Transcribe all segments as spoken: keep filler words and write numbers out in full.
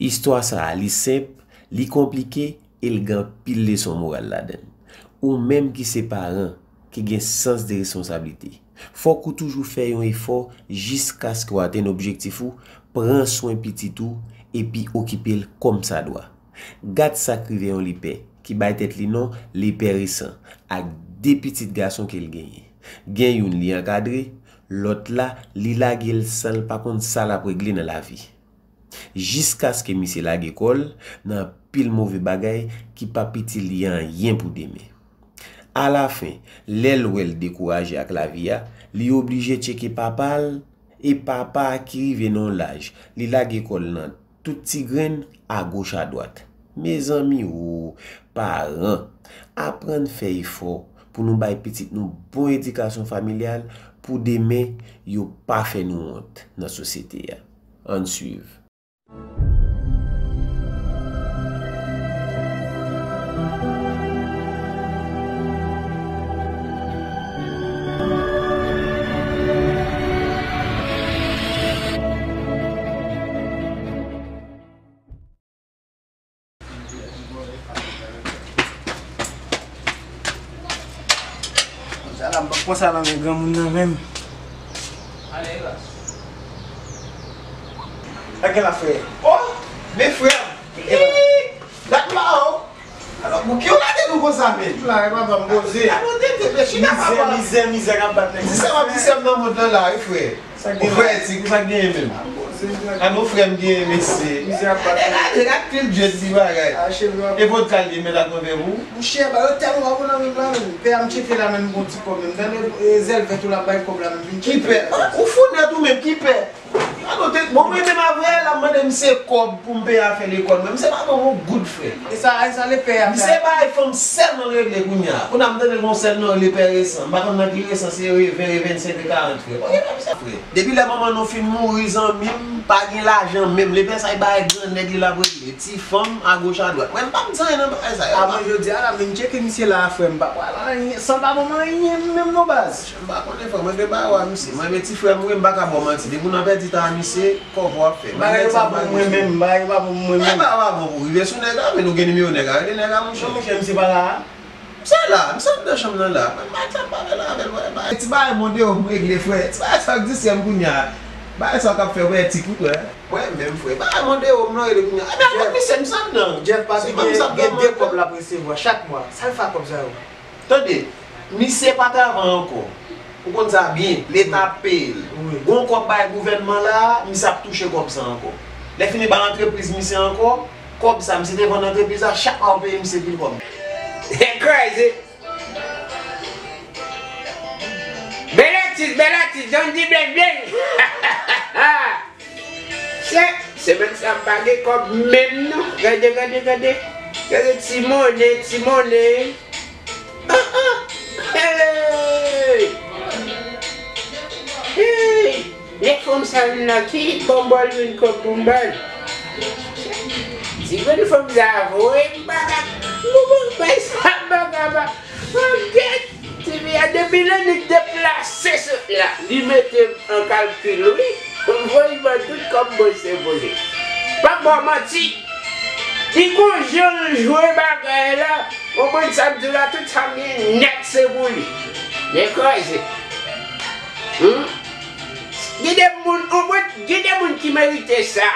Istwa sa a, li senp, li konplike e l gen anpil leson moral ladan l. Ou menm ki se paran, ki gen sans de responsablite, fòk ou toujou fè yon efò jiskaske w atenn objektif ou, pran swen pitit ou, epi okipe l kòmsadwa. Gad sa k rive yon lepè ki bay tèt li non Lepè Resan ak de pitit gason ke l genyen. Gen youn li ankadre, lòt la, li lage l san l pa konn sa l ap regle nan lavi. Jiskaske misye lage kò l nan anpil move bagay ki p ap itil li anyen pou demen. Alafen, lè l wè l dekouraje ak lavi a, li oblije tcheke papa l, e papa a ki rive nan yon laj, li lage kò l nan tout ti grenn, agoch adwat. Mezanmi o, paran, aprann fè efò pou nou bay pitit nou bon edikasyon familyal pou demen yo pa fè nou wont nan sosyete a. Ann swiv. Sa la, m p ap pran sa nan men granmoun nan menm. Sa gen la, frè? Oh! Men frè m! Dat la, oh! Alò, pou ki w lage nou konsa, men? La, e papa m poze. Mizè, mizè, mizè k ap bat nèg. Ti sè m ap ti sè m nan mond lan la, wi, frè. Ou frè, ti, sa k genyen menm? A non, frè m genyen, mesye. Mizè ap bat. E gade, gade pil djèt ti bagay. E vodka l gen mèt ak move pou ou? Monchè, ba yo tèlman pa bon nan menm la, menm. Pè a m tcheke la, menm, gon ti kòb, menm. Tande, e, zèl vèt ou la bay kòb la, menm. Vin tcheke. Ki pè? Ou fou nèt ou menm, ki pè? Bon, mwen menm avè l ap mande misye kòb pou m peye afè lekòl mwen. Misye pa ban m yon goud, frè. E sa, e sa lepè a fè? Misye bay fanm sèlman regle kounye a. Kounye a m tande l gon sèl non Lepè Resan. M pa konn nan ki Resan, se Reven, Reven senk, karant, frè. Bon, e pa misye, frè. Depi lè manman nou fin mouri, zanmi m, pa gen lajan menm. Lepè sa, e bagay gran nèg li l ap regle. Ti fanm, agoch, adwat. Mwen, m pa p di anyen nan bagay sa yo. A, mwen, jodi a la, men m tcheke misye la, frè m, pa pral anyen, san l pa ban m anyen menm non, baz. M pa konnen, frè, mwen gen bagay a misye. Mwen, men ti frè m, wi, m pa ka ba w manti. Depi w nan pèdi tan a misye, kòb w ap fè. Bagay yo pa bon mwen menm, bagay yo pa bon mwen menm. Bagay pa bon pou rive sou nèg la, men nou gen nimewo nèg la, rele nèg la, monchè. Non, monchè, misye pa la a. Misye la, misye anndan chanm nan la. Mwen, m pa t ap pale la avè l, wè, bagay. Ti bagay mwen deyò m regle, frè. Ti bagay sa k di sè m kounye a. Bagay sa k ap fè wè tik wi, frè. Mwen menm, frè. Bagay mwen deyò m nan rele kounye a. Ebyen, kot misye, misye anndan. Jeff, pa gen, gen de kòb l ap resevwa chak mwa. Sa l fè ak kòb sa yo? Tande, misye pa travay ankò. Ou konn sa byen, leta ap peye l. Wi. Gon kòb bay gouvènman la, misye ap touche kòb sa ankò. Lè fini bay antrepriz misye ankò, kòb sa misye te vann antrepriz la, chak mwa yo peye misye pil kòb. Crazy. Bèl atis, bèl atis, Don di bèl bèl. Se, semèn sa m pa gen kòb menm non. Gade, gade, gade. Gade ti monnen, ti monnen. Ah, ah. Hey! Hey! Lè fanm sa vin la, ki kòb li vin kòb pou m ba l? Ti grenn fanm sa voye m pa ka. Mwen bay sa m pa ka ba. Mwen gèt. Ti fi a depi lè li deplase sot la, li mete m an kalkil wi. M voye ban tout kòb mwen se pou li. Pa ba w manti. Li gon jan l jwe bagay la. Ou konprann sa m di w la, tout sa m gen nèt se pou li. Men kraze. Hmm? Gen de moun, ou konprann, gen de moun ki merite sa.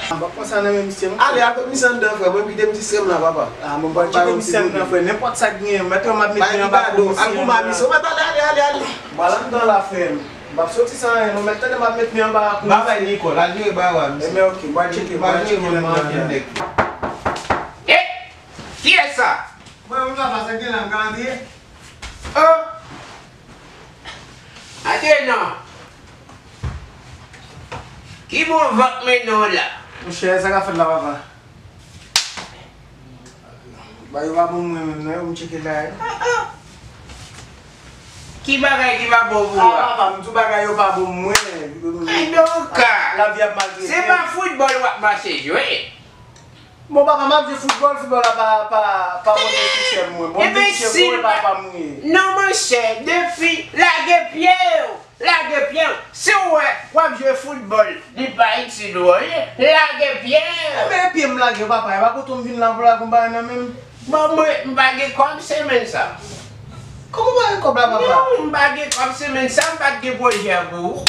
M pa pran sa nan men misye non. Ale, al kot misye anndan, frè. Mwen kite m ti sè m la, papa. Ah, mwen pral tcheke misye anndan, frè. Nenpòt sa k genyen, mèt mwen ap met li anba kou misye. Al pou mami, misye. Ou mèt ale, ale, ale, ale. M pral anndan la, frè m. M p ap soti san anyen non, mèt tande m ap met li anba kou misye. Ba bay Nicole, al jere bagay misye. Ebyen, oke, m pral tcheke, m pral tcheke l anndan la. Eh! Kiyès sa? Mwen menm la, papa, sa k gen la, m ka antre? Oh! Antre non. Ki bon van k mennen w la? Monchè, sa k ap fèt la, papa? Bagay yo pa bon mwen menm non, yo m tcheke la. Ah, ah. Ki bagay ki pa bon pou ou a? Ah, papa, m di w bagay yo pa bon mwen. Ay, donk, lavi ap maltrete m. Se pa foutbòl w ap mache jwe. Bon, papa, m ap jwe foutbòl, foutbòl la pa, pa, pa pote siksè mwen. Bon, m te kouche kou e papa m wi. Non, monchè, depi lage pye w. Lage pye w. Si w wè w ap jwe foutbòl, li pa itil ou anyen, lage pye w. Ebyen, e pye m lage, papa, e pa kote w m vin la pou lage yon bagay nan men m. Bon, mwen, m pa gen kòb semèn sa. Kòman w pa gen kòb la, papa? Non, m pa gen kòb semèn sa, m pa t gen pwojè pou ou.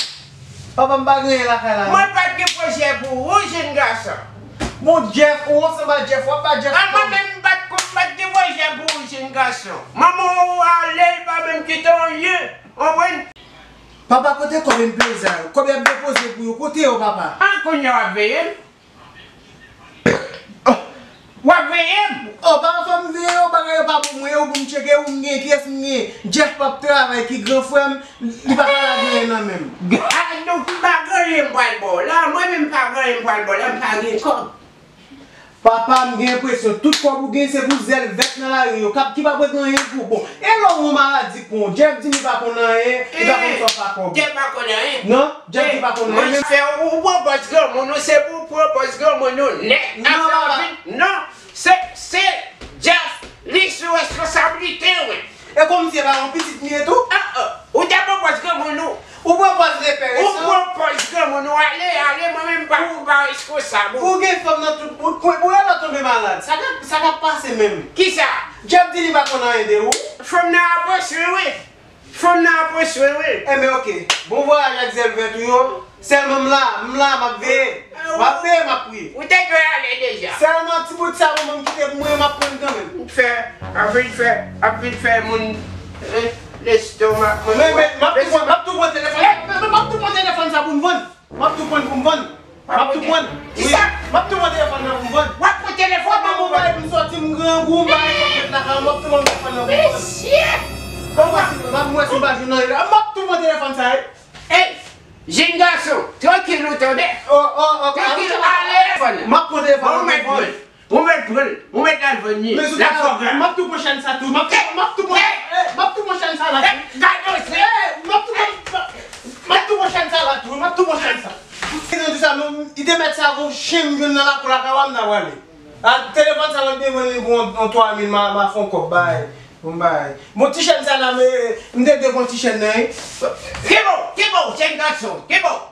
Papa, m pa gen anyen lakay la, non. Mwen pa t gen pwojè pou ou, jenn gason. Bon, Jeff, ou ansanm ak Jeff, w ap ba Jeff kòb. A, mwen menm, m pa t, m pa t gen pwojè pou ou, jenn gason. Manman w ale, l pa menm kite w anyen. Konprann? Papa, kote kòb M P A sa yo? Kòb y ap depoze pou yo, kote yo, papa? A, kounye a w ap veye m? W ap veye m? O, papa, fò m veye yo, bagay yo pa pou mwen, yo pou m tcheke, ou m gen, kiyès m gen? Jeff p ap travay, ki gran frè m, li pa ka lage anyen nan men m. Gad, nou pa gen anyen m pral ba w la, mwen menm pa gen anyen m pral ba w la, m pa gen kòb. Papa, m gen enpresyon tout kòb ou gen se pou zèl vèt nan lari yo, k ap, ki p ap regle anyen pou ou. Bon, e lè w yon maladi k pran w, Jeff di m li pa konn anyen, li pa konn sa w pa kòb. Jeff pa konn anyen. Non, Jeff di pa konn anyen. Mwen fè ou pran pòz granmoun ou, se pou w pran pòz granmoun ou nèt. Non, papa. Non, se, se Jeff, li sou responsablite w. E kòmsi e pa yon pitit m ye tou? A, a. Ou te pran pòz granmoun ou. Ou pran pòz lepè resan. Ou pran pòz granmoun ou. Ale, ale, mwen menm pa, ou pa responsab ou. Ou gen fanm nan tout bout kwen. Pou lè w tonbe malad. Sa k ap, sa k ap pase menm? Kisa? Jeff di li pa konn anyen de ou. Fanm nan ap pran swen, wi. Fanm nan ap pran swen, wi. Enben, oke. Bon vwayaj ak zèl vèt ou yo. Sèlman m la, m la, m ap veye. W ap veye, m ap priye. Ou te dwe ale deja. Sèlman ti bout sa, manman m kite pou mwen, m ap pran kanmenm. M fè, ap vin fè, ap vin fè moun, eh, lestomak mwen. Men, men, m ap tou pran, m ap tou pran telefòn. Eh, men, men, m ap tou pran telefòn sa pou m vann. M ap tou pran pou m vann. M ap tou pran. Wi, m ap tou pran telefòn nan pou m vann. W ap pran telefòn nan pou m vann. Mwen m sòti, m grangou, m pa gen kòb met lakay, m ap tou pran telefòn nan pou m vann. Mesye! Bon, m ap, m ap, mwen si m pa jwenn anyen la. M ap tou pran telefòn sa, wi. Ey! Jenn gason, trankil ou tande. Oh, oh, oh, trankil, ale. M ap pran telefòn nan pou m vann. Ou mèt pran l, ou mèt al vann li. L ap twò gra. M ap tou pran chèn sa tou. M ap tou, m ap tou pran, eh, m ap tou pran chèn sa la tou. Gade w se. Eh, m ap tou pran, m ap tou pran chèn sa la tou. M ap tou pran chèn sa. Li te mèt sa gon chen m jwenn nan lakou lakay w a m ta prale. A, telefòn sa mwen te vann li pou yon, yon twa mil, m a, m a fè yon kòb bay. Bon, bay. Bon, ti chèn sa la, men, m te dwe pran ti chèn nan, wi. Kenbe w, kenbe w, jenn gason, kenbe w.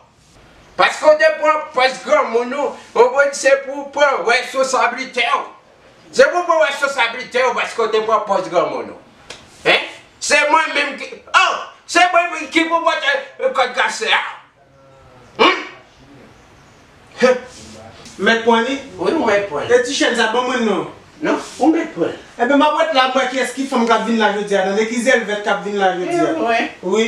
Paske w te pran pòz granmoun ou, ou konn se pou w pran responsablite w. Se pou w pran responsablite w paske w te pran pòz granmoun ou. Hein? Se mwen menm ki, oh, se mwen menm ki pou pote kòd kase a. Hmm? Mèt pran li? Wi, ou mèt pran li. E ti chèn sa, ban mwen non. Non, ou mèt pran li. Enben, m ap ret la, m wè kiyès ki fanm k ap vin la jodi a, tande, ki zèl vèt k ap vin la jodi a. E wi. Wi.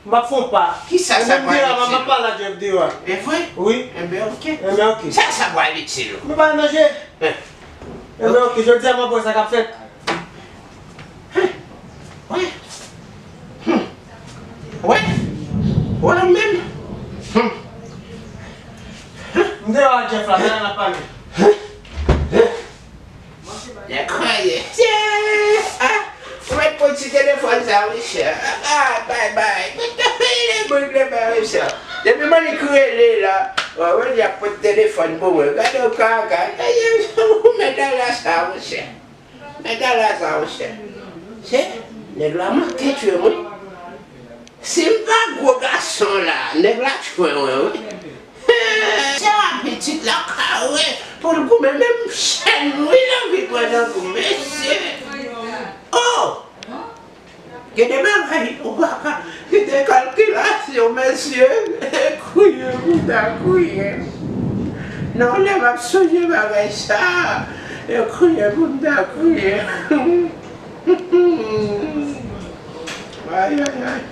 M ap fè yon pa. Kisa sa pral itil ou? M ap pale ak Jeff deyò a. E vre? Wi. Enben, oke. Enben, oke. Sa, sa pral itil ou? Nou pa nan danje. Enben, oke, jodi a, m ap wè sa k ap fèt. Wè. Hmm. Wè. Wè menm. Hmm. M deyò a Jeff la, la n ap pale. Nèg kraze. Ah, ou mèt pran ti telefòn sa, wi, chè. Ah, bay, bay. Mwen te peye le boug le bay, wi, chè. Depi m annik rele la, wè, wè, y ap pran telefòn pou mwen. Gade yon kaka. Ou mèt al la sa, wi, chè. Mèt al la sa, monchè. Se, nèg la manke tchwe mwen. Si m pa gwo gason la, nèg la tchwe mwen, wi. Sa pitit la kare pou l goumen, menm chèn wi l anvi pran nan gou, mesye. Oh! Gen de bagay ou pa ka, gen de kalkilasyon, mesye. Kriye pou ta kriye. Non, lè m ap sonje bagay sa, e kriye pou m ta kriye. Ay, ay, ay.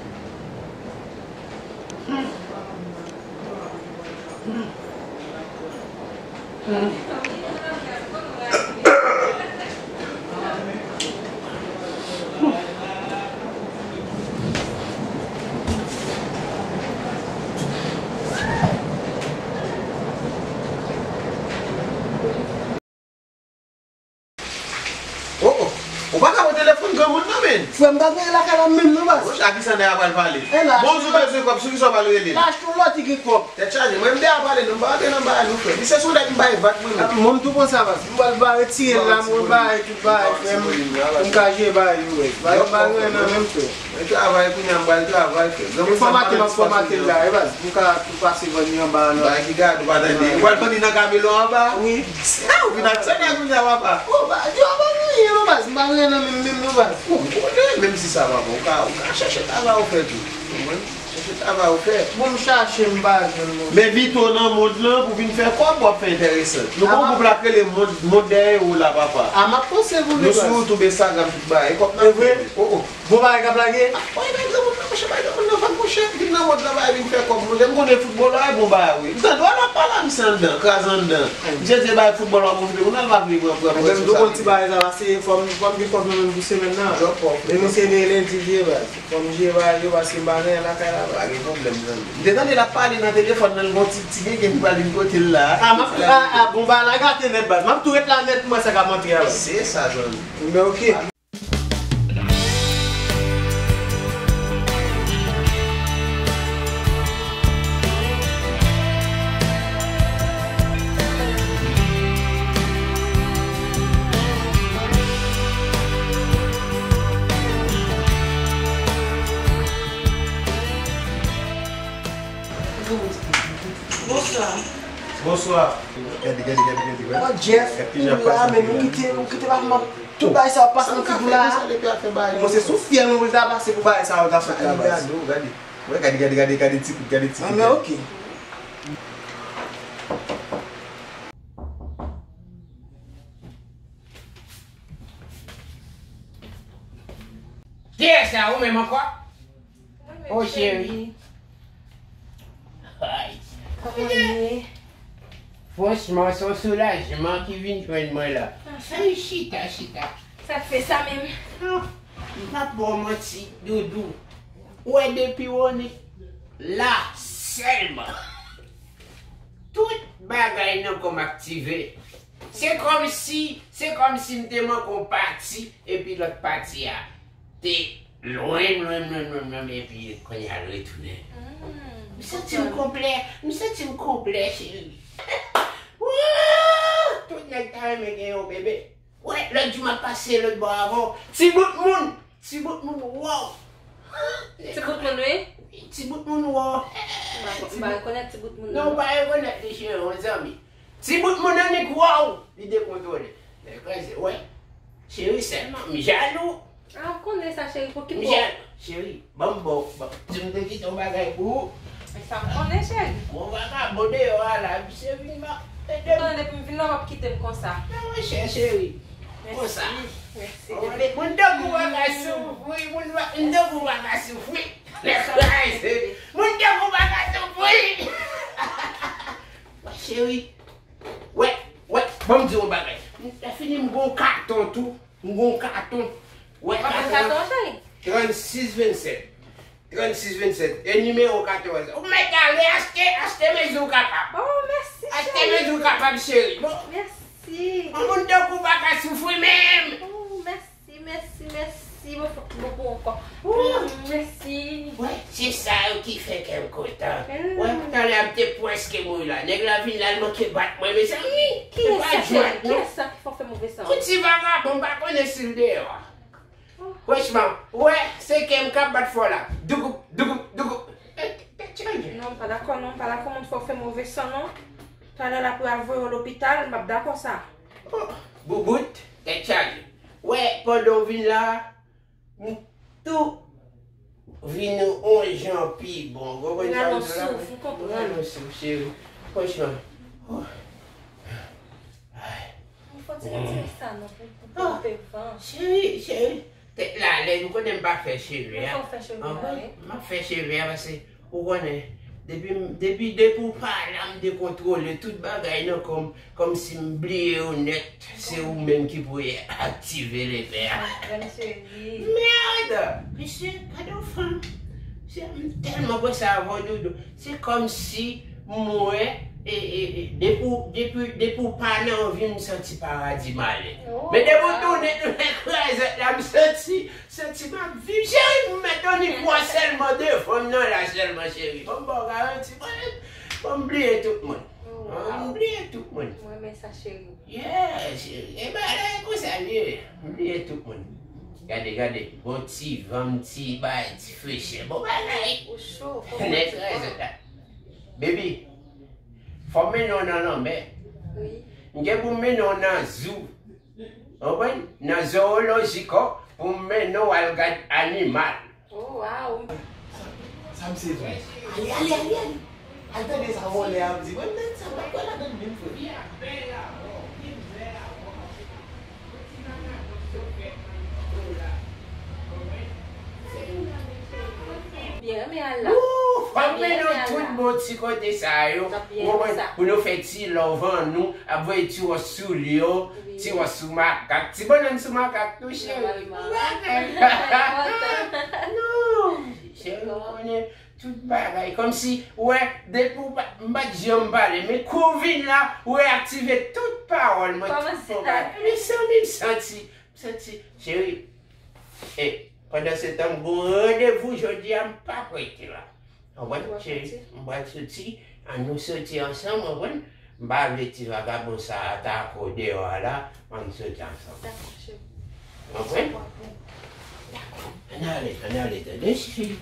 Oh, oh. Ou pa ka pran telefòn granmoun nan, men. Frè m, pa gen lakay la menm non, baz. Monchè, a kisa nèg la pral pale? E la, bon, si w bezwen kòb, sou kisa w pral rele? Lach yon lòt ki gen kòb. Tèt chaje, mwen m deja pale non, m pa antre nan bagay nou, frè. Misye se yon nèg m bay vag mwen menm. Mwen m tou pran sa, baz. M pral ba retire l la, mwen bay tout bagay, frè m. Pou m ka jere bagay yo, wè. Bagay yo pa gen nan menm, frè. Mwen travay kounye a, m pral travay, frè. Granmoun sa m pa nan ti pase la, e baz. M ka tou pase vann li anba nan. Bagay ki gade, ou pa tande. Ou pral vann li nan kamelo anba? Wi. Sa, ou vin ak sa la kounye a, papa. O, baz, yo pa gen anyen non, baz. M pa gen anyen nan menm, menm non, baz. Ou konnen, menm si sa, papa, ou ka, ou ka chèche travay ou fè tou. Ou konprann? Chèche travay ou fè. Bon, m chache, m pa jwenn non. Men Vito nan mond lan pou vin fè kòb, w ap fè enteresan. Nou gon gwoup la k rele mond, mond dèyè ou la, papa. A, m ap panse pou li, baz. Nou sou YouTube, Instagram, tout bagay. E kòb n ap fè. O, o. Bon bagay k ap lage? Woy, bay granmoun nan, monchè, bay granmoun nan vag, monchè. Vin nan mond lan, bay vin fè kòb, monchè. M konnen foutbòl la, e bon bagay, wi. M tande w al ap pale a misye anndan, kraze anndan. Misye di bay foutbòl la, monchè, moun al pa vle pran, pran, pran. Mwen menm, tou konn ti bagay sa la, se fò m, fò m gen kòb nan menm pou semèn nan. Men misye gen lendi vye baz. Fò m jere bagay yo, paske m pa gen anyen lakay la, baz. Pa gen pwoblèm, zanmi. M te tande l ap pale nan telefòn nan, l gon ti, ti gengen ki pral vin kote l la. A, m ap, a, a, bon, bagay la gate nèt, baz. M ap tou ret la nèt pou m wè sa k ap antre a, baz. Se sa, zanmi. Men, oke. Bonswa. Bonswa. Gade, gade, gade, gade, gade. Bon, Jeff, ou la, men nou kite, nou kite pa fè tout bagay sa yo pase nan figi w la. Mwen se sou fyèl mwen pou l ta pase pou bagay sa yo ta fèt la, baz. Gade, gade, gade, gade ti kout, gade ti kout. Anben, oke. Kiyès la, ou menm ankò? O, cheri. Ay. Kòman w ye? Franchman, se yon soulajman ki vin jwenn mwen la. Ay, chita, chita. Sa k fè sa menm? Ah, m p ap ba w manti, Doudou. Ou wè depi w annik la sèlman, tout bagay nan kò m aktive. Se kòmsi, se kòmsi m te manke yon pati, epi lòt pati a te lwen, lwen, lwen, lwen, lwen, epi kounye a l retounen. M santi m konplè, m santi m konplè, cheri. Wouuu! Tout nèg ta renmen gen yon bebe. Wè, lòt jou m ap pase lòt bò avè w. Ti bout moun! Ti bout moun, wow! Ti bout moun, wi. Ti bout moun, wow! M pa, m pa rekonèt ti bout moun nan, non. Non, ou pa rekonèt li, cheri, yon zanmi. Ti bout moun annik, wow! Li dekontwole. Lè kraze, wè. Cheri, sèlman, m jalou. A, ou konnen sa, cheri, pou ki bò? M jalou. Cheri, ban m ba w, ban, si m te kite yon bagay pou ou. Men sa m konnen, cheri. Gon vagabon deyò a la, misye vin ma, ede m. Ou konnen depi m vin la, w ap kite m konsa. Non, monchè, cheri. Konsa. Mèsi, mèsi, bebe. Moun tankou w pa ka soufri, moun pa, moun tankou w pa ka soufri. Lè kraze. Moun tankou w pa ka soufri. Cheri. Wè, wè, ban m di w yon bagay. Lè fini, m gon katon tou. M gon katon. Wè, katon an. Trann sis vennsèt. Trann sis vennsèt. E nimewo katòz. Ou mèt ale achte, achte mezi w kapab. Oh, mèsi, cheri. Achte mezi w kapab, cheri. Bon. Mèsi. Yon moun tankou w pa ka soufri menm. Oh, mèsi. Mèsi, mèsi, mèsi, mwen fòk mwen bon ankò. Wou! Mm, mèsi. Wè, se sa yo ki fè kè m kontan. Mm. Wè, talè a m te prèske mouri la. Nèg la vin la, l manke bat mwen, mezanmi. Kiyès sa, cheri? Kiyès sa ki fè w fè move san? Yon ti vagabon, m pa konnen si l deyò a. Oh. Franchman, wè, se kè m k ap bat fò la. Dougoup, dougoup, dougoup. E, tèt chaje. Non, m pa dakò, non, m pa dakò, moun fè w fè move san, non. Talè l ap pral voye w lopital, m p ap dakò sa. Oh, boubout, tèt chaje. Wè, pandan w vin la, m tou vin yon jan pi bon. Ou konprann sa m di w la? Pral yon souf, ou konprann? Pral yon souf, cheri. Franchman. Oh. Ay. M fò ti retire sa non, pou, pou, pou, ah, ponpe van. Cheri, cheri. Tèt la alèz, ou konnen m pa fè cheve a. Ou fè cheve a, wi. M ap fè cheve a paske, ou konnen, depi m, depi, depi w pa la, m dekontwole tout bagay nan kò m, kòmsi m bliye yo nèt. Se ou menm ki pou aktive lepè a. Mèd, cheri. Mèd! Mesye, gade yon fanm. Se, m tèlman panse avè w, Doudou. Se kòmsi mwen, E, e, e, depi w, depi, depi w pa nan vi, m santi paradi malè. Men depi w tounen, tounen krèzèt la, m santi, santi m ap viv. Cheri, m met on nipwa sèlman devan m nan la sèlman, cheri. Ban m ba w garanti, mwen, ban m bliye tout moun. Ban m bliye tout moun. Mwen renmen sa, cheri. Yeah, cheri. E bagay konsa l ye. M bliye tout moun. Gade, gade. Bon ti van, ti bay, ti frechè. Bon bagay. Ou cho. Nèg krèzèt la. Baby, fò m mennen w nan lanmè. M gen pou m mennen w nan zoo. Ou konprann? Nan zoological pou m mennen w al gad animal. Oh, wow. Sa, sa m sezi. Ale, ale, ale, ale. Al tande sa vòlè a ap di. Mwen, nèg sa, m pa kwè ladan l menm, frè. Byen, men al la. Ou, fò m mennen w tout bon ti kote sa yo. Ou konprann? Pou nou fè ti love an nou, ap voye ti wòch sou lyon, ti wòch sou makak, ti bannann sou makak tou, cheri. Non, cheri, ou konnen. Tout bagay, kòmsi, ou wè, depi w pa, m pa t janm pale, men kou w vin la, ou reyaktive tout pawòl mwen, tout pawòl. Mezanmi, m santi, m santi, cheri, e, pandan se tan, m gon randevou jodi a, m p ap rete la. Ou konprann, cheri? M pral soti, an nou soti ansanm, ou konprann? M pa vle ti vagabon sa a atake w deyò a la, ann soti ansanm. Dakò, cheri. Ou konprann? Ann ale, ann ale, tande, cheri.